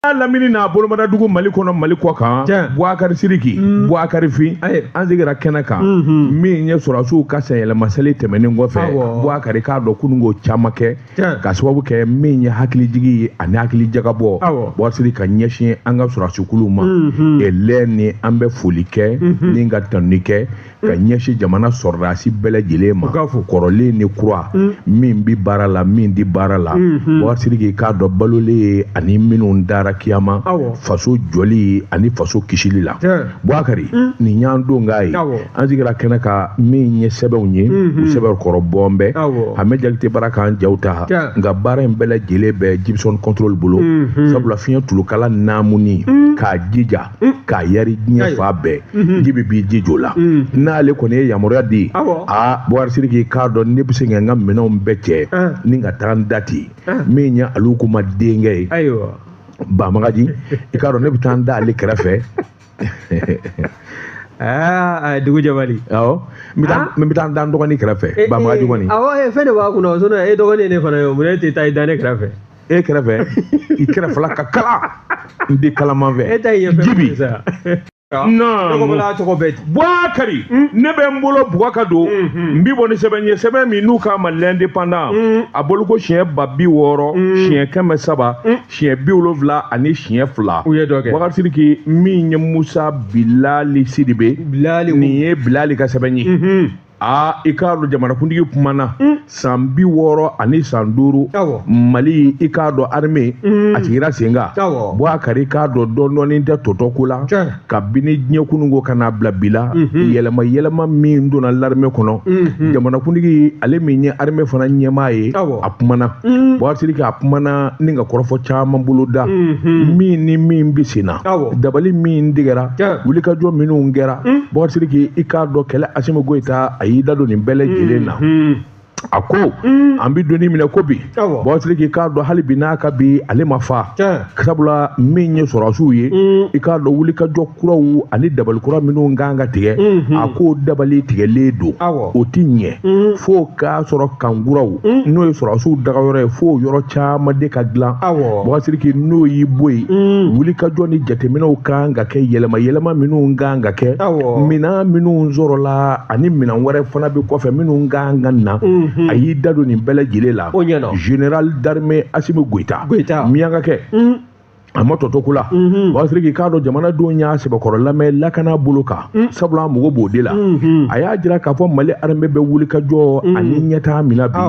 Lamini n'a bolomadadugu Mali kɔnɔ, Mali kɔ kan, Bouakari Sidiki, Bouakari Fin, an sigira kɛnɛ kan min ye sɔrɔdasiw ka sanyɛlɛmaseli tɛmɛnen kɔfɛ. Bouakari, k'a dɔn kununko caman kɛ ka sababu kɛ min ye hakilijigi ye ani hakili jagabɔ, Bouakari Sidiki, ka ɲɛsin an ka sɔrɔdasikulu ma. Elɛ ni an bɛ foli kɛ ni ka tanuni kɛ ka ɲɛsin jamana sɔrɔdasi bɛɛ lajɛlen ma, kɔrɔlen ni kura, min bi baara la, min di baara la. Bouakari Sidiki, k'a dɔn balolen ye ani minnu dara kiyama faso jɔli ani faso kisili la. Bouakari, nin y'an don k'a ye an sigira kɛnɛ kan min ye sɛbɛnw ye, u sɛbɛn kɔrɔ bɔn bɛɛ Ahmed Jakite bara k'an jaw ta. Nka baara in bɛɛ lajɛlen bɛ Gibson Control bolo, sabula fiɲɛ tulukala naamuni k'a jija k'a yari diɲɛ fa bɛɛ, jibi b'i ji jɔ la. N'ale kɔni ye yamaruya di, aa, Bouakari Sidiki, k'a dɔn ne bɛ se ka n ka minɛnw bɛɛ cɛ ni ka taa n da ten. Min ye alu kuma denkɛ ye, Bamagaji, i k'a dɔn ne bɛ taa n da ale kɛrɛfɛ. Aa, dugu jabali. Awɔ, n bɛ taa n da n dɔgɔnin kɛrɛfɛ, Bamagaji kɔni. Awɔ, fɛn de b'a kunna o, sinon e dɔgɔnin ye ne fana ye o, mun e tɛ taa i da ne kɛrɛfɛ? E kɛrɛfɛ, i kɛrɛfɛla ka kala n di kalaman fɛ. E ta ye fɛn Jibi sa. Non. Tɔgɔ bɛ di. Bouakari, ne bɛ n bolo bugɔ ka don, n bi bɔ ni sɛbɛn ye, sɛbɛn min n'u k'a ma L'Indépendant, a bolo ko siɲɛ 60000, siɲɛ 300, siɲɛ 72. U ye dɔ kɛ. Bouakari Sidiki, min ye Musa Bilali Sidibe, Bilali, nin ye Bilali ka sɛbɛn ye. Aa, i k'a dɔn jamanakuntigi kumana san 60 ani san 5, Mali, i k'a dɔn armée a sigira sen kan. Bouakari, k'a dɔn dɔɔnin tɛ tɔtɔ ko la. Kabini diɲɛ kununko ka n'a bila bi la, yɛlɛma yɛlɛma min donna l'armée kɔnɔ, jamanakuntigi, ale min ye armée fana ɲɛmaa ye, a kumana. Bouakari Sidiki, a kumana ni ka kɔrɔfɔ caman bolo da min ni min bɛ sen na, dabali min tigɛra, wulikajɔ minnu kɛra. Bouakari Sidiki, i k'a dɔn kɛlɛ Assimi Goïta, a y'i da don nin bɛɛ lajɛlen na. A ko an bɛ donni minɛ ko bi, Bouakari Sidiki, k'a dɔn hali bi n'a ka bi ale ma fa, sabula min ye sɔrɔdasiw ye, i k'a dɔn wulikajɔ kuraw ani dabali kura minnu kan ka tigɛ, a k'o dabali tigɛlen don. O ti ɲɛ fo k'a sɔrɔ kankuraw, n'o ye sɔrɔdasiw dagayɔrɔ ye, fo yɔrɔ caman de ka dilan. Bouakari Sidiki, n'o y'i bɔ yen, wulikajɔ ni jateminɛw kan ka kɛ, yɛlɛma yɛlɛma minnu kan ka kɛ, minɛn minnu sɔrɔla ani minɛn wɛrɛ fana bɛ kɔfɛ minnu kan ka na, a y'i da don nin bɛɛ lajɛlen la. Général d'armée Assimi Goïta, miyankakɛ, a ma tɔtɔ ko la. Bouakari Sidiki, k'a dɔn jamanadenw y'a sɛbɛkɔrɔ lamɛn lakana bolo kan, sabula an mago b'o de la. A y'a jira k'a fɔ Mali armée bɛ wuli ka jɔ ani ɲɛtaa min na bi,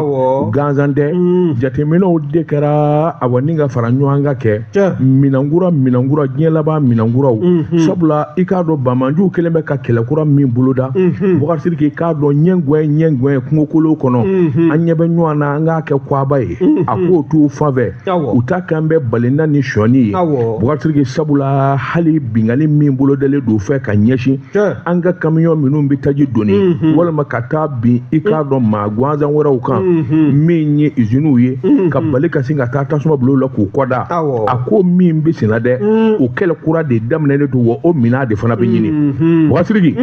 gansan tɛ. Jateminɛw de kɛra, awa, ni ka fara ɲɔgɔn kan kɛ minɛnkura minɛnkura, diɲɛ laban minɛnkuraw, sabula i k'a dɔn banbaanciw kɛlen bɛ ka kɛlɛkura min boloda. Bouakari Sidiki, k'a dɔn ɲɛgɛn ɲɛgɛn kungokolo kɔnɔ, an ɲɛ bɛ ɲɔgɔn na, an k'a kɛ kwaba ye, a k'o t'u fan fɛ, u ta kan bɛ balina ni sɔɔni ye. Bouakari Sidiki, sabula hali binkanni min bolodalen don fɛ ka ɲɛsin an ka kamiyɔn minnu bɛ taji doni walima ka taa bin, i k'a dɔn maa gansan wɛrɛw kan, min ye iziniw ye, ka bali ka sin ka taa tasuma bila u la k'u kɔda, a ko min bɛ senna dɛ, o kɛlɛ kura de daminɛnen don, wa o minɛn de fana bɛ ɲini. Bouakari Sidiki,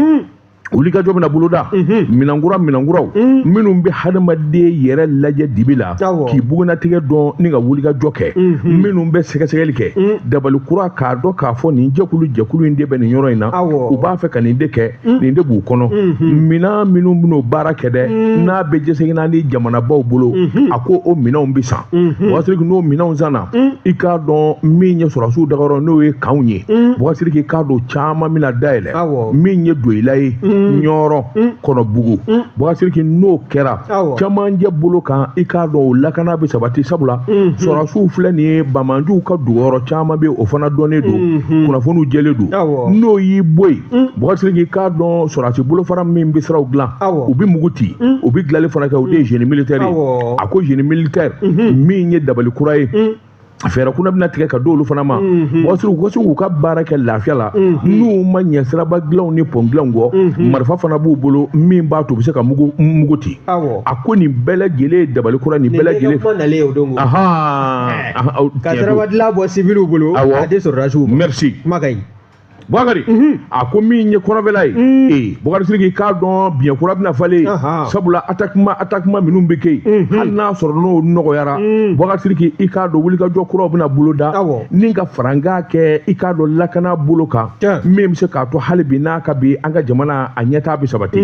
wulikajɔ bɛna boloda, minɛnkura minɛnkuraw minnu bɛ hadamaden yɛrɛ lajɛ dibi la k'i bugunnatigɛ dɔn ni ka wulikajɔ kɛ, minnu bɛ sɛgɛsɛgɛli kɛ, dabali kura, k'a dɔn k'a fɔ nin jɛkulu jɛkulu in de bɛ nin yɔrɔ in na, u b'a fɛ ka nin de kɛ, nin de b'u kɔnɔ, minɛn minnu bɛn'o baara kɛ dɛ, n'a bɛ jɛsɛgina ni jamanabaw bolo, a ko o minɛnw bɛ san. Bouakari Sidiki, n'o minɛnw sanna, i k'a dɔn min ye sɔrɔdasiw dagayɔrɔ, n'o ye kanw ye, Bouakari Sidiki, k'a dɔn caman bɛna dayɛlɛ, min ye Doyila ye, Ɲɔrɔ, Kɔnɔbugu. Bouakari Sidiki, n'o kɛra camancɛ bolo kan, i k'a dɔn o lakana bɛ sabati, sabula sɔrɔdasiw filɛ nin ye, banbaanciw ka duguyɔrɔ caman bɛ, o fana dɔnnen don, kunnafoniw jɛlen don. N'o y'i bɔ yen, Bouakari Sidiki, k'a dɔn sɔrɔdasi bolofara min bɛ siraw dilan, u bɛ mugu ci, u bɛ dilanli fana kɛ, o de ye génie militaire ye. A ko génie militaire min ye dabali kura ye, fɛɛrɛ kunna bɛna tigɛ ka d'olu fana ma, Bouakari Sidiki, u ka se k'u ka baara kɛ lafiya la, n'u ma ɲɛ siraba dilanw ni pɔn dilanw kɔ, marifa fana b'u bolo min b'a to u bɛ se ka mugu mugu ci. A ko nin bɛɛ lajɛlen ye dabali kura, nin bɛɛ lajɛlen. Kuma nalen o don. Ka siraba dilan bɔ civilw bolo, a di sɔrɔdasiw ma. Merci. Kuma ka ɲi. Bukari a ko min ye kɔrɔnfɛla ye ee Bukari Sidiki k'a dɔn biɲɛ kura bɛna falen sabula attaquement minnu bɛ kɛ yen hali n'a sɔrɔ n'o nɔgɔyara Bukari Sidiki i k'a dɔn wulikajɔ kuraw bɛna boloda ni ka farankan kɛ i k'a dɔn lakana bolo kan min bɛ se k'a to hali bi n'a ka bi an ka jamana a ɲɛtaa bɛ sabati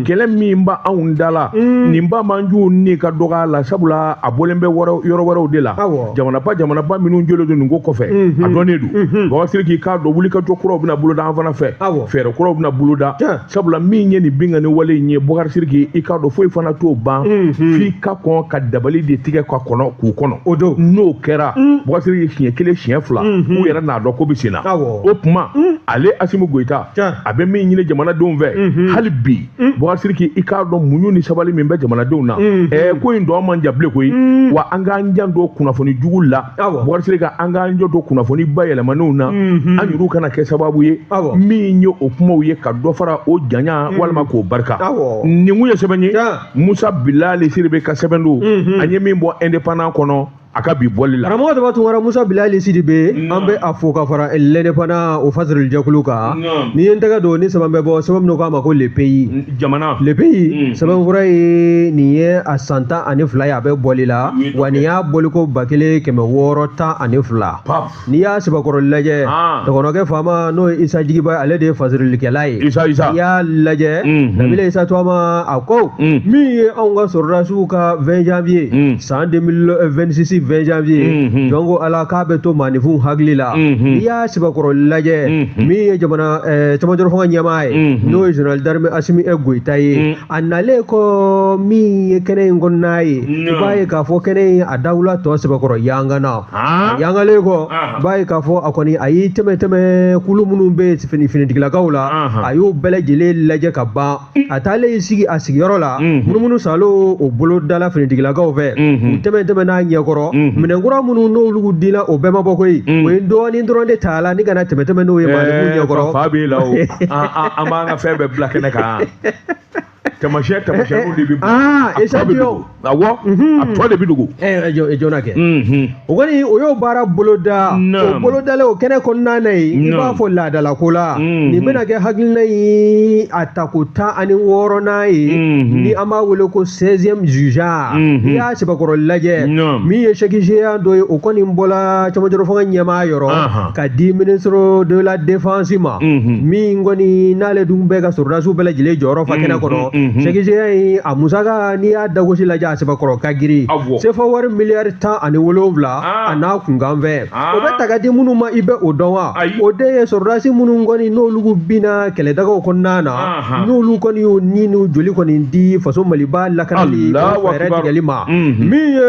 kɛlɛ min b'anw da la nin ba man jugu ni ka dɔgɔ a la sabula a bɔlen bɛ yɔrɔ wɛrɛw de la jamanaba minnu jɔlen don nin ko kɔfɛ a dɔnnen don Bukari Sidiki k'a dɔn wulikajɔ kuraw bɛna boloda an fana fɛ fɛɛrɛ kuraw bɛna boloda sabula min ye nin binkanni wale in ye Bukari Sidiki i k'a dɔn foyi fana t'o ban f'i ka kɔn ka dabali de tigɛ ka kɔnɔ k'u kɔnɔ n'o kɛra Bukari Sidiki siɲɛ kelen siɲɛ fila u yɛrɛ n'a dɔn ko bɛ sen na o tuma ale Asimi Goyita a bɛ min ɲini jamanadenw fɛ hali bi Bukari Sidiki i k'a dɔn muɲu ni sabali min bɛ jamanadenw na ko in dɔn man jan bilen koyi wa an k'an janto kunnafoni jugu la Bukari Sidiki an k'an janto kunnafoni bayɛlɛmanenw na an yɛrɛw kana kɛ sababu ye min ye o kumaw ye ka dɔ fara o janya walima k'o barika nin kun ye sɛbɛn ye Musa Bilali Sidibe ka sɛbɛn don an ye min bɔ Indépendant kɔnɔ a ka bi bɔli la karamɔgɔ Daba Tunkara Musa Bilali Sidibe an bɛ a fo ka fara l'Indépendant o fasirili jɛkulu kan n'i ye n tɛgɛ don ni sɛbɛn bɛ bɔ sɛbɛn min k'a ma ko Le Pays jamana Le Pays sɛbɛnfura ye nin ye a san 12 ye a bɛ bɔli la wa nin y'a bɔliko 1612 n'i y'a sɛbɛkɔrɔ lajɛ dɔgɔnɔkɛ faama n'o ye Isa Jigiba ale de ye fasirilikɛla ye Isa n'i y'a lajɛ Nabila Isa Tɔgɔma a ko min ye anw ka sɔrɔdasiw ka 20 janvier san 2026 20 janvier donc ala k'a bɛ to maaninfinw hakili la n'i y'a sɛbɛkɔrɔ lajɛ min ye jamana cɛmancɛrɔ fanga ɲɛmaa ye n'o ye général d'armée Asimi Goyita ye a nalen kɔ min ye kɛnɛ in kɔnɔna ye i b'a ye k'a fɔ kɛnɛ in a dawula tɔ sɛbɛkɔrɔ yangana yangalen kɔ i b'a ye k'a fɔ a kɔni a y'i tɛmɛ kulu minnu bɛ finitigilakaw la a y'o bɛɛ lajɛlen lajɛ ka ban a taalen y'i sigi a sigiyɔrɔ la munumunu salo o bolo dala finitigilakaw fɛ u tɛmɛ n'a ɲɛkɔrɔ minɛnkura minnu n'olu dila o bɛɛ ma bɔ koyi o ye dɔɔnin dɔrɔn de t'a la ni kana tɛmɛ n'o ye maaninfinw ɲɛkɔrɔ fa b'e la o an b'an ka fɛn bɛɛ bila kɛnɛ kan tamasiyɛnw de bɛ échantillon awɔ a tɔ de bɛ dogo jɔn kɛ o kɔni o y'o baara boloda o bolodalen o kɛnɛ kɔnɔna na yen i b'a fɔ laadalako la nin bɛna kɛ hakilina ye a tako 16nan ye ni an b'a wele ko 16e jugeant n'i y'a sɛbɛkɔrɔ lajɛ min ye chèque géant dɔ ye o kɔni bɔla cɛmancɛrɔ fanga ɲɛmaa yɔrɔ ka di ministre de la défense ma min kɔni n'ale dun bɛ ka sɔrɔdasiw bɛɛ lajɛlen jɔyɔrɔ fa kɛnɛ kɔnɔ chèque géant in a musaka n'i y'a dagosi lajɛ a sɛbɛkɔrɔ ka girin sefa wari miliyari 17 a n'a kunkan fɛ o bɛ ta ka di minnu ma i bɛ o dɔn wa o de ye sɔrɔdasi minnu kɔni n'olu binna kɛlɛdagaw kɔnɔna na n'olu kɔni y'u ni n'u joli kɔni di faso Maliba lakanali fɛɛrɛ tigɛli ma min ye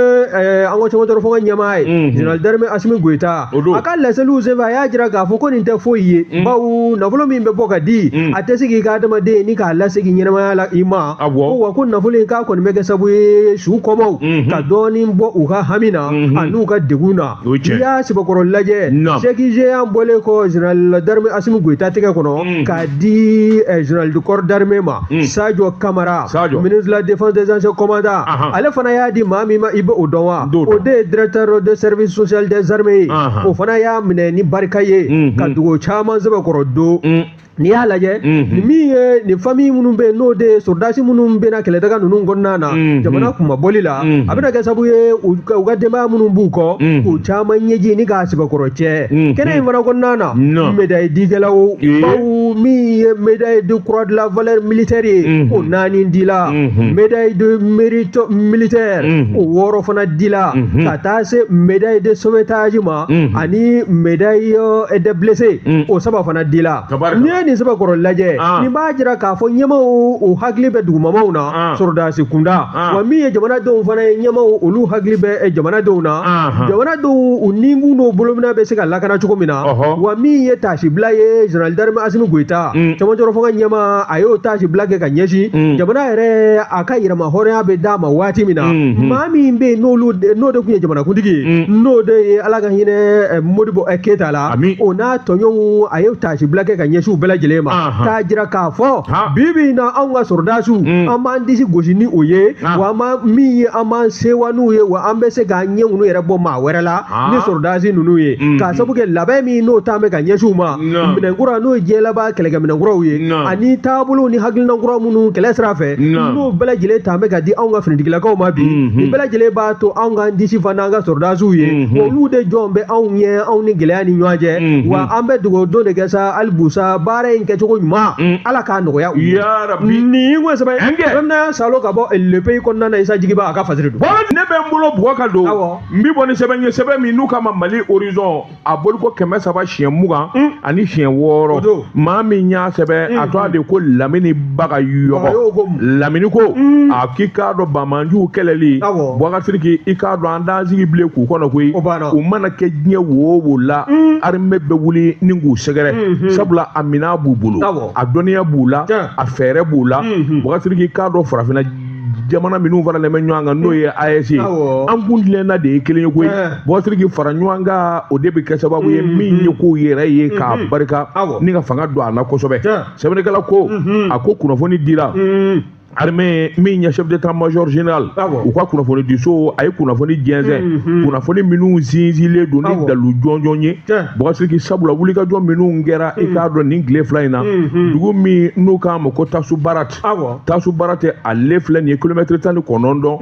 an ka cɛmancɛrɔ fanga ɲɛmaa ye général d'armée Asimi Goyita a ka laseliw senfɛ a y'a jira k'a fɔ ko nin tɛ foyi ye bawo nafolo min bɛ bɔ ka di a tɛ se k'i ka adamaden ni k'a lasegin ɲɛnamaya la i ma ko wa ko nafolo in k'a kɔni bɛ kɛ sababu ye su kɔmaw ka dɔɔnin bɔ u ka hami na an'u ka degun na n'i y'a sɛbɛkɔrɔ lajɛ chèque géant bɔlen kɔ général d'armée Asimi Goyita tɛgɛ kɔnɔ k'a di général du corps d'armée ma Sadio Kamara ministre de la défense des anciens commandants ale fana y'a di maa min ma i bɛ o dɔn wa o de ye directeur de service social des armées ye o fana y'a minɛ ni barika ye ka dugu caman sɛbɛkɔrɔ don n'i y'a lajɛ ni min ye nin famille minnu bɛ yen n'o de ye sɔrɔdasi minnu bɛ na kɛlɛdaga ninnu kɔnɔna na jamana kunmabɔli la a bɛna kɛ sababu ye u ka denbaya minnu b'u kɔ k'u caman ɲɛji ni k'a sɛbɛkɔrɔ cɛ kɛnɛ in fana kɔnɔna na médaille dikɛlaw bawo min ye médaille de croix de la valeur militaire ye o 4 dila médaille de mérite militaire o 6 fana dila ka taa se médaille de sauvetage ma ani médaille de blessé o 3 fana dila n'i ye nin sɛbɛkɔrɔ lajɛ nin b'a jira k'a fɔ ɲɛmaw o hakili bɛ dugumamaw na sɔrɔdasi kunda wa min ye jamanadenw fana ye ɲɛmaw olu hakili bɛ jamanadenw na jamanadenw u ninkun n'o bolomina bɛ se ka lakana cogo min na wa min ye taasibila ye général d'armée Asimi Goyita cɛmancɛrɔ fanga ɲɛmaa a y'o taasibila kɛ ka ɲɛsin jamana yɛrɛ a ka yɛrɛma hɔrɔnya bɛ d'a ma waati min na maa min bɛ yen n'o de tun ye jamanakuntigi ye n'o de ye Ala ka hinɛ Modibo Keyita la o n'a tɔɲɔgɔnw a ye taasibila kɛ ka ɲɛsin u bɛɛ lajɛlen ma, k'a jira k'a fɔ bi bi in na anw ka sɔrɔdasiw, an b'an disi gosi ni o ye, wa an b'a min ye, an b'an sewa n'u ye, wa an bɛ se k'an ɲɛ ninnu yɛrɛ bɔ maa wɛrɛ la ni sɔrɔdasi ninnu ye, k'a sabu kɛ labɛn min n'o t'an bɛ ka ɲɛsin u ma, minɛnkura n'o ye diɲɛ laban kɛlɛkɛminɛnkuraw ye, ani taabolow ni hakilina kura minnu kɛlɛ sira fɛ, n'o bɛɛ lajɛlen t'an bɛ ka di anw ka finitigilakaw ma bi. Nin bɛɛ lajɛlen b'a to anw k'an disi fa n'an ka sɔrɔdasiw ye. Olu de jɔn bɛ anw ɲɛ, anw ni gɛlɛya ni ɲɔgɔn cɛ, wa an bɛ dugawu don de kɛ sa hali busa baara in kɛcogo ɲuman, Ala k'a nɔgɔya u ye. Nin ko sɛbɛn bɛna salo ka bɔ Le Pays kɔnɔna na, Isa Jigiba a ka fasiri don. Ne bɛ n bolo bugɔ ka don, n bi bɔ ni sɛbɛn ye, sɛbɛn min n'u kama Mali Horizon, a boliko 326. Maa min y'a sɛbɛn, a tɔgɔ de ko Lamini Bagayɔgɔ. Lamini ko a k'i k'a dɔn banbaanciw kɛlɛli, Boubacar Sidiki, i k'a dɔn an t'an sigi bilen k'u kɔnɔ koyi. U mana kɛ diɲɛ wo o wo la, armée bɛ wuli ni k'u sɛgɛrɛ, sabula a minɛn b'u bolo, a dɔnniya b'u la, a fɛɛrɛ b'u la. Boubacar Sidiki, i k'a dɔn farafinna jamana minnu faralen bɛ ɲɔgɔn kan, n'o ye AES ye, an kun tilenna de ye kelen ye koyi. Boubacar Sidiki, fara ɲɔgɔn kan, o de bɛ kɛ sababu ye min ye kow yɛrɛ ye k'a barika ni ka fanga don a la kosɛbɛ. Sɛbɛnnikɛla ko a ko kunnafoni dira armée min ye chef d'état-major général, u ka kunnafoni diso, a ye kunnafoni jɛnsɛn, kunnafoni minnu sinsinlen don ni dalu jɔnjɔn ye, Boubacar Sidiki, sabula wulikajɔ minnu kɛra, i k'a dɔn nin tile 2 in na, dugu min n'u k'a ma ko Tasubarat, Tasubarat, ale filɛ nin ye kilomɛtiri 19.